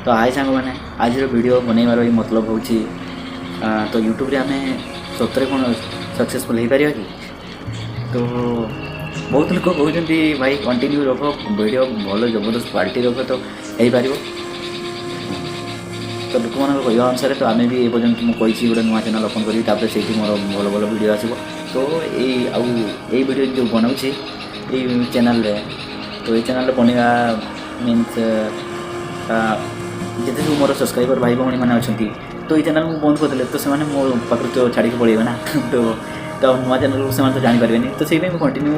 ତ ହାଇ ସାଙ୍ଗମାନେ, ଆଜିର ଭିଡ଼ିଓ ବନେଇବାର ଏଇ ମତଲବ ହେଉଛି, ତ ୟୁଟ୍ୟୁବରେ ଆମେ ସତରେ କ'ଣ ସକ୍ସେସଫୁଲ୍ ହେଇପାରିବା କି? ତ ବହୁତ ଲୋକ କହୁଛନ୍ତି, ଭାଇ କଣ୍ଟିନ୍ୟୁ ରଖ, ଭିଡ଼ିଓ ଭଲ ଜବରଦସ୍ତ କ୍ୱାଲିଟି ରଖ, ତ ହେଇପାରିବ। ତ ଲୋକମାନଙ୍କ କହିବା ଅନୁସାରେ ତ ଆମେ ବି ଏ ପର୍ଯ୍ୟନ୍ତ ମୁଁ କହିଛି, ଗୋଟେ ନୂଆ ଚ୍ୟାନେଲ୍ ଓପନ୍ କରିବି, ତାପରେ ସେଇଠି ମୋର ଭଲ ଭଲ ଭିଡ଼ିଓ ଆସିବ। ତ ଏଇ ଆଉ ଏଇ ଭିଡ଼ିଓ ଯେଉଁ ବନାଉଛି ଏଇ ଚ୍ୟାନେଲ୍ରେ, ତ ଏଇ ଚ୍ୟାନେଲ୍ରେ ବନେଇବା ମିନ୍ସ ଯେତେ ସବୁ ମୋର ସବସ୍କ୍ରାଇବର୍ ଭାଇ ଭଉଣୀମାନେ ଅଛନ୍ତି, ତ ଏଇ ଚ୍ୟାନେଲ୍ ମୁଁ ବନ୍ଦ କରିଦେଲେ ତ ସେମାନେ ମୋ ପାଖରୁ ତ ଛାଡ଼ିକି ପଳେଇବେ ନା। ତ ନୂଆ ଚ୍ୟାନେଲ୍କୁ ସେମାନେ ତ ଜାଣିପାରିବେନି। ତ ସେଇ ପାଇଁ ମୁଁ କଣ୍ଟିନ୍ୟୁ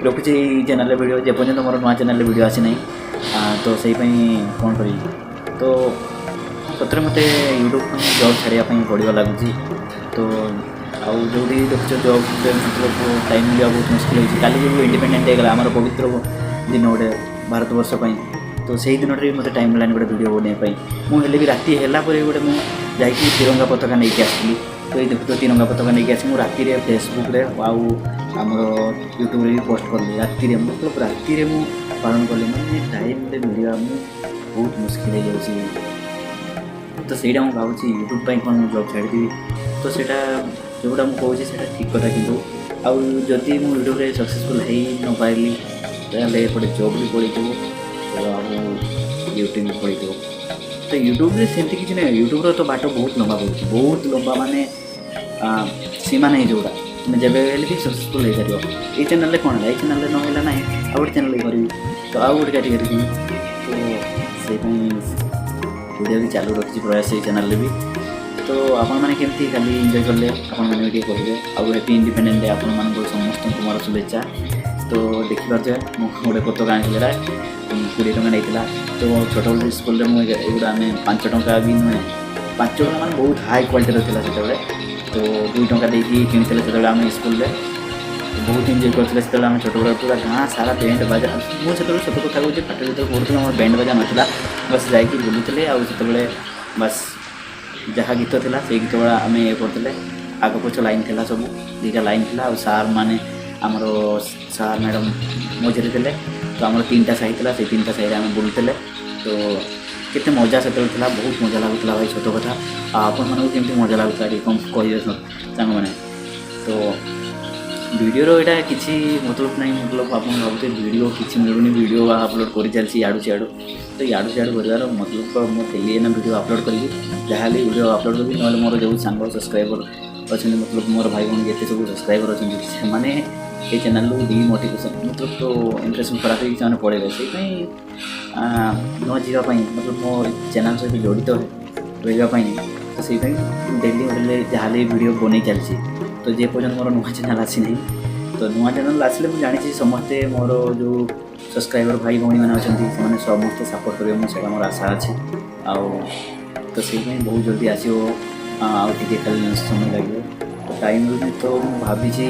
ରଖୁଛି ଏଇ ଚ୍ୟାନେଲ୍ରେ ଭିଡ଼ିଓ, ଯେପର୍ଯ୍ୟନ୍ତ ମୋର ନୂଆ ଚ୍ୟାନେଲ୍ରେ ଭିଡ଼ିଓ ଆସିନାହିଁ। ତ ସେଇ ପାଇଁ କ'ଣ କରିବି? ତ ସତରେ ମୋତେ ୟୁଟ୍ୟୁବ୍ ପାଇଁ ଜବ୍ ଛାଡ଼ିବା ପାଇଁ ପଡ଼ିବ ଲାଗୁଛି। ତ ଆଉ ଯେଉଁଠି ଦେଖୁଛ, ଜବ୍ରେ ମତଲବ ଟାଇମ୍ ମିଳିବା ବହୁତ ମୁସ୍କିଲ ହେଉଛି। କାଲି ଯେଉଁ ଇଣ୍ଡିପେଣ୍ଡେଣ୍ଟ ଡେ ଗଲା, ଆମର ପବିତ୍ର ଦିନ ଗୋଟେ ଭାରତବର୍ଷ ପାଇଁ, ତ ସେଇ ଦିନଟାରେ ବି ମୋତେ ଟାଇମ୍ ମିଳିଲାନି ଗୋଟେ ଭିଡ଼ିଓ ବନେଇବା ପାଇଁ। ମୁଁ ହେଲେ ବି ରାତି ହେଲା ପରେ ଗୋଟେ ମୁଁ ଯାଇକି ତିରଙ୍ଗା ପତାକା ନେଇକି ଆସିଥିଲି। ତ ଏଇ ଦେଖୁଥିବ, ତିରଙ୍ଗା ପତାକା ନେଇକି ଆସି ମୁଁ ରାତିରେ ଫେସବୁକ୍ରେ ଆଉ ଆମର ୟୁଟ୍ୟୁବ୍ରେ ବି ପୋଷ୍ଟ କଲି। ରାତିରେ, ମତଲବ ରାତିରେ ମୁଁ ପାଳନ କଲି। ମାନେ ଟାଇମ୍ରେ ମିଳିବା ମୁଁ ବହୁତ ମୁସ୍କିଲ ହେଇଯାଉଛି। ତ ସେଇଟା ମୁଁ ଭାବୁଛି, ୟୁଟ୍ୟୁବ୍ ପାଇଁ କ'ଣ ମୁଁ ଜବ୍ ଛାଡ଼ିଦେବି? ତ ସେଇଟା ଯେଉଁଟା ମୁଁ କହୁଛି, ସେଇଟା ଠିକ୍ କଥା। କିନ୍ତୁ ଆଉ ଯଦି ମୁଁ ୟୁଟ୍ୟୁବ୍ରେ ସକ୍ସେସଫୁଲ୍ ହେଇ ନପାରିଲି, ତାହେଲେ ଏପଟେ ଜବ୍ ବି ପଳେଇଯିବ, ତ ଆଉ ୟୁଟ୍ୟୁବ୍ ବି ପଳେଇଯିବ। ତ ୟୁଟ୍ୟୁବ୍ରେ ସେମିତି କିଛି ନାହିଁ। ୟୁଟ୍ୟୁବ୍ର ତ ବାଟ ବହୁତ ଲମ୍ବା ପଡ଼ୁଛି, ବହୁତ ଲମ୍ବା, ମାନେ ସୀମା ନାହିଁ ଯେଉଁଟା। ତୁମେ ଯେବେ ହେଲେ ବି ସକ୍ସେସଫୁଲ୍ ହେଇପାରିବ। ଏଇ ଚ୍ୟାନେଲ୍ରେ କ'ଣ ହେଲା, ଏଇ ଚ୍ୟାନେଲ୍ରେ ନ ହେଲା ନାହିଁ, ଆଉ ଗୋଟେ ଚ୍ୟାନେଲ୍ କରିବି, ତ ଆଉ ଗୋଟେ କାଟିଗୋରୀ ଯିବି। ତ ସେଇପାଇଁ ଭିଡ଼ିଓ ବି ଚାଲୁ ରଖିଛି ପ୍ରୟାସ ସେଇ ଚ୍ୟାନେଲ୍ରେ ବି। ତ ଆପଣମାନେ କେମିତି କାଲି ଏନ୍ଜୟ କଲେ, ଆପଣମାନେ ବି ଟିକେ କହିବେ। ଆଉ ହ୍ୟାପି ଇଣ୍ଡିପେଣ୍ଡେଣ୍ଟ ଡେ ଆପଣମାନଙ୍କୁ ସମସ୍ତଙ୍କୁ ମୋର ଶୁଭେଚ୍ଛା। ତ ଦେଖିପାରୁଥିବେ, ମୁଁ ଗୋଟେ ପତାକା ଆଣିଥିଲି, ଏଇଟା 20 ଟଙ୍କା ନେଇଥିଲା। ତ ଛୋଟବେଳେ ସ୍କୁଲରେ ମୁଁ ଏଗୁଡ଼ା ଆମେ 5 ଟଙ୍କା ବି ନୁହେଁ, 5 ଟଙ୍କା ମାନେ ବହୁତ ହାଇ କ୍ୱାଲିଟିର ଥିଲା ସେତେବେଳେ। ତ 2 ଟଙ୍କା ଦେଇକି କିଣିଥିଲେ ସେତେବେଳେ ଆମେ ସ୍କୁଲରେ। ବହୁତ ଏନ୍ଜୟ କରିଥିଲେ ସେତେବେଳେ ଆମେ ଛୋଟବେଳେ। ପୁରା ଗାଁ ସାରା ବ୍ୟାଣ୍ଡ ବାଜା। ମୁଁ ସେତେବେଳେ, ସତ କଥା କହୁଛି, ପାଠ ଯେତେବେଳେ ପଢ଼ୁଥିଲି, ଆମର ବ୍ୟାଣ୍ଡ ବାଜା ନଥିଲା, ବାସ୍ ଯାଇକି ବୁଲୁଥିଲେ। ଆଉ ସେତେବେଳେ ବାସ୍ ଯାହା ଗୀତ ଥିଲା, ସେଇ ଗୀତ ଗୁଡ଼ା ଆମେ ଇଏ କରୁଥିଲେ। ଆଗ ପଛ ଲାଇନ୍ ଥିଲା ସବୁ, ଦୁଇଟା ଲାଇନ୍ ଥିଲା। ଆଉ ସାର୍ ମାନେ, ଆମର ସାର୍ ମ୍ୟାଡ଼ାମ୍ ମଝିରେ ଥିଲେ। ତ ଆମର ତିନିଟା ସାହି ଥିଲା, ସେଇ ତିନିଟା ସାହିରେ ଆମେ ବୁଲୁଥିଲେ। ତ କେତେ ମଜା ସେତେବେଳେ ଥିଲା, ବହୁତ ମଜା ଲାଗୁଥିଲା ଭାଇ, ସତ କଥା। ଆଉ ଆପଣମାନଙ୍କୁ କେମିତି ମଜା ଲାଗୁଥିଲା, ଟିକେ କ'ଣ କହିବେ ସାଙ୍ଗମାନେ। ତ ଭିଡ଼ିଓର ଏଇଟା କିଛି ମତଲବ ନାହିଁ। ମତଲବ ଆପଣ ଭାବୁଥିବେ, ଭିଡ଼ିଓ କିଛି ମିଳୁନି, ଭିଡ଼ିଓ ଅପଲୋଡ଼ କରିଚାଲିଛି ଇଆଡ଼ୁ ସିଆଡ଼ୁ। ତ ଇଆଡ଼ୁ ସିଆଡ଼ୁ କରିବାର ମତଲବ ତ ମୁଁ ଡେଲି ଏଇନା ଭିଡ଼ିଓ ଅପଲୋଡ଼ କରିବି, ଯାହାହେଲେ ଭିଡ଼ିଓ ଅପଲୋଡ଼ କରିବି। ନହେଲେ ମୋର ଯେଉଁ ସାଙ୍ଗ ସବସ୍କ୍ରାଇବର ଅଛନ୍ତି, ମତଲବ ମୋର ଭାଇ ଭଉଣୀ ଯେତେ ସବୁ ସବସ୍କ୍ରାଇବର ଅଛନ୍ତି, ସେମାନେ ଏଇ ଚ୍ୟାନେଲରୁ ଡିମୋଟିଭେସନ୍, ମତଲବ ତ ଇମ୍ପ୍ରେସନ୍ ଖରାପ ହେଇକି ସେମାନେ ପଳେଇବେ। ସେଇପାଇଁ ନ ଯିବା ପାଇଁ, ମତଲବ ମୋ ଚ୍ୟାନେଲ୍ ସହିତ ଜଡ଼ିତ ରହିବା ପାଇଁ, ତ ସେଇପାଇଁ ଡେଲି ହେଲେ ଯାହାହେଲେ ଭିଡ଼ିଓ ବନେଇ ଚାଲିଛି, ତ ଯେ ପର୍ଯ୍ୟନ୍ତ ମୋର ନୂଆ ଚ୍ୟାନେଲ୍ ଆସିନାହିଁ। ତ ନୂଆ ଚ୍ୟାନେଲ୍ ଆସିଲେ ମୁଁ ଜାଣିଛି, ସମସ୍ତେ ମୋର ଯେଉଁ ସବସ୍କ୍ରାଇବର ଭାଇ ଭଉଣୀମାନେ ଅଛନ୍ତି, ସେମାନେ ସମସ୍ତେ ସପୋର୍ଟ କରିବେ, ମୁଁ ସେଇଟା ମୋର ଆଶା ଅଛି। ଆଉ ତ ସେଇପାଇଁ ବହୁତ ଜଲ୍ଦି ଆସିବ, ଆଉ ଟିକେ ଖାଲି ସମୟ ଲାଗିବ। ତ ଟାଇମ୍ ମିଳୁନି। ତ ମୁଁ ଭାବିଛି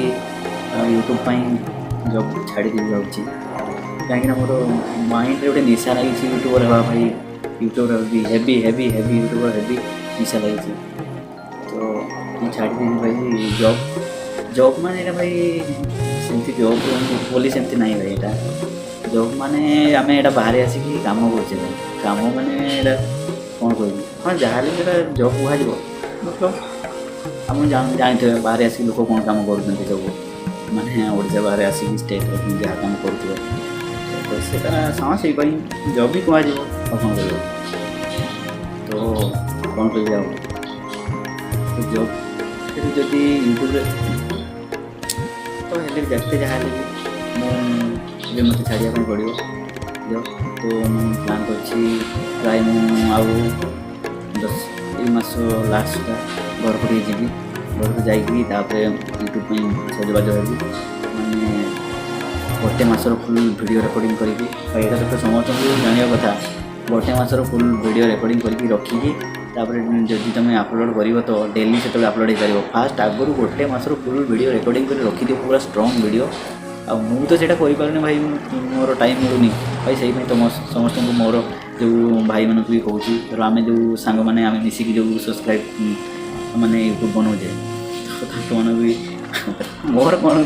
ୟୁଟ୍ୟୁବ୍ ପାଇଁ ଜବ୍ ଛାଡ଼ିଦେବି ଭାବୁଛି, କାହିଁକିନା ମୋର ମାଇଣ୍ଡରେ ଗୋଟେ ନିଶା ଲାଗିଛି ୟୁଟ୍ୟୁବର୍ ହେବା ଭାଇ। ୟୁଟ୍ୟୁବର୍ ହେବି, ହେବି, ହେବି, ହେବି, ୟୁଟ୍ୟୁବର୍ ହେବି, ନିଶା ଲାଗିଛି। ତ ମୁଁ ଛାଡ଼ିଦେବି ଭାଇ ଜବ୍। ଜବ୍ ମାନେ ଏଇଟା ଭାଇ ସେମିତି ଜବ୍ ବୋଲି ସେମିତି ନାହିଁ ଭାଇ। ଏଇଟା ଜବ୍ ମାନେ ଆମେ ଏଇଟା ବାହାରେ ଆସିକି କାମ କରୁଛେ ଭାଇ। କାମ ମାନେ ଏଇଟା କ'ଣ କହିବି? ହଁ, ଯାହାହେଲେ ବି ଏଇଟା ଜବ୍ କୁହାଯିବ। ମତଲବ ଆପଣ ଜାଣିଥିବେ, ବାହାରେ ଆସିକି ଲୋକ କ'ଣ କାମ କରୁଛନ୍ତି ସବୁ, ମାନେ ଓଡ଼ିଶା ବାହାରେ ଆସିକି ଷ୍ଟେଟ୍ରେ ଯାହା କାମ କରୁଥିବେ, ତ ସେଇଟା ହଁ, ସେଇ ପାଇଁ ଜବ୍ ବି କୁହାଯିବ। ଆଉ କ'ଣ କରିବ? ତ କ'ଣ କହିବି ଆଉ? ତ ଜବ୍ ସେଠି ଯଦି ୟୁଟ୍ୟୁବରେ ତ ହେଲେ ବି ଯେତେ ଯାହା ହେଲେ ବି ମୁଁ ଏବେ ମୋତେ ଛାଡ଼ିବା ପାଇଁ ପଡ଼ିବ ଜବ୍। ତ ମୁଁ ପ୍ଲାନ୍ କରିଛି, ପ୍ରାୟ ମୁଁ ଆଉ 10 ଏଇ ମାସ ଲାଷ୍ଟ ସୁଦ୍ଧା ଘରକୁ ଟିକେ ଯିବି। ଘରକୁ ଯାଇକି ତାପରେ ୟୁଟ୍ୟୁବ୍ ପାଇଁ ସଜବାଜ ହେବି, ମାନେ ଗୋଟେ ମାସର ଫୁଲ୍ ଭିଡ଼ିଓ ରେକର୍ଡ଼ିଂ କରିକି। ଆଉ ଏଇଟା ତ ସମସ୍ତଙ୍କୁ ଜାଣିବା କଥା, ଗୋଟେ ମାସର ଫୁଲ୍ ଭିଡ଼ିଓ ରେକର୍ଡ଼ିଂ କରିକି ରଖିକି ତାପରେ ଯଦି ତୁମେ ଅପଲୋଡ଼ କରିବ, ତ ଡେଲି ସେତେବେଳେ ଅପଲୋଡ଼ ହେଇପାରିବ। ଫାଷ୍ଟ ଆଗରୁ ଗୋଟେ ମାସର ଫୁଲ୍ ଭିଡ଼ିଓ ରେକର୍ଡ଼ିଂ କରି ରଖିଦିଅ, ପୁରା ଷ୍ଟ୍ରଙ୍ଗ ଭିଡ଼ିଓ। ଆଉ ମୁଁ ତ ସେଇଟା କରିପାରୁନି ଭାଇ, ମୋର ଟାଇମ୍ ମିଳୁନି ଭାଇ। ସେଇପାଇଁ ତମ ସମସ୍ତଙ୍କୁ, ମୋର ଯେଉଁ ଭାଇମାନଙ୍କୁ ବି କହୁଛି, ଧର ଆମେ ଯେଉଁ ସାଙ୍ଗମାନେ ଆମେ ମିଶିକି ଯେଉଁ ସବସ୍କ୍ରାଇବ୍ ମାନେ ୟୁଟ୍ୟୁବ୍ ବନାଉଛେ, ତ ତାଙ୍କମାନଙ୍କୁ ବି ମୋର କ'ଣ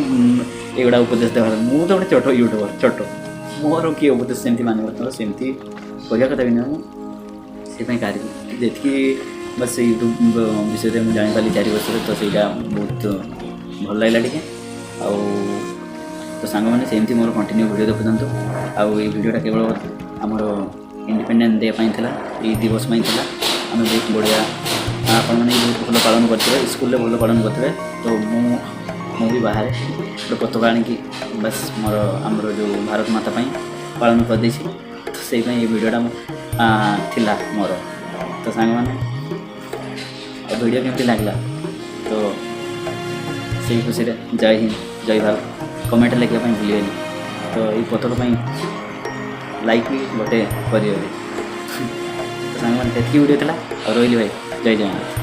ଏଗୁଡ଼ା ଉପଦେଶ ଦେବାର? ମୁଁ ତ ଗୋଟେ ଛୋଟ ୟୁଟ୍ୟୁବର୍, ଛୋଟ, ମୋର କିଏ ଉପଦେଶ ସେମିତି ମାନିବ? ତ ସେମିତି କହିବା କଥା ବି ନୁହେଁ। ମୁଁ ସେ ସେଥିପାଇଁ କାହାରି ଯେତିକି ବାସ୍ ୟୁଟ୍ୟୁବ୍ ବିଷୟରେ ମୁଁ ଜାଣିପାରିଲି 4 ବର୍ଷରେ, ତ ସେଇଟା ବହୁତ ଭଲ ଲାଗିଲା ଟିକେ। ଆଉ ତ ସାଙ୍ଗମାନେ, ସେମିତି ମୋର କଣ୍ଟିନ୍ୟୁ ଭିଡ଼ିଓ ଦେଖୁଥାନ୍ତୁ। ଆଉ ଏଇ ଭିଡ଼ିଓଟା କେବଳ ଆମର ଇଣ୍ଡିପେଣ୍ଡେଣ୍ଟ ଡେ ପାଇଁ ଥିଲା, ଏଇ ଦିବସ ପାଇଁ ଥିଲା। ଆମେ ବହୁତ ବଢ଼ିଆ, ଆପଣମାନେ ବି ବହୁତ ଭଲ ପାଳନ କରିଥିବେ, ସ୍କୁଲରେ ଭଲ ପାଳନ କରିଥିବେ। ତ ମୁଁ ବି ବାହାରେ ଗୋଟେ ପତାକା ଆଣିକି ବାସ୍ ମୋର ଆମର ଯେଉଁ ଭାରତ ମାତା ପାଇଁ ପାଳନ କରିଦେଇଛି। ତ ସେଇ ପାଇଁ ଏଇ ଭିଡ଼ିଓଟା ମୁଁ ଥିଲା ମୋର। ତ ସାଙ୍ଗମାନେ, ଆଉ ଭିଡ଼ିଓ କେମିତି ଲାଗିଲା? ତ ସେଇ ଖୁସିରେ ଜୟ ହିନ୍ଦ, ଜୟ ଭାରତ କମେଣ୍ଟ ଲେଖିବା ପାଇଁ ଭୁଲିବେନି। ତ ଏଇ ପତାକା ପାଇଁ ଲାଇକ୍ ବି ଗୋଟେ କରିବେ। ତ ସାଙ୍ଗମାନେ, ସେତିକି ଭିଡ଼ିଓ ଥିଲା। ଆଉ ରହିଲି ଭାଇ, ଜୟ ଜଗନ୍ନାଥ।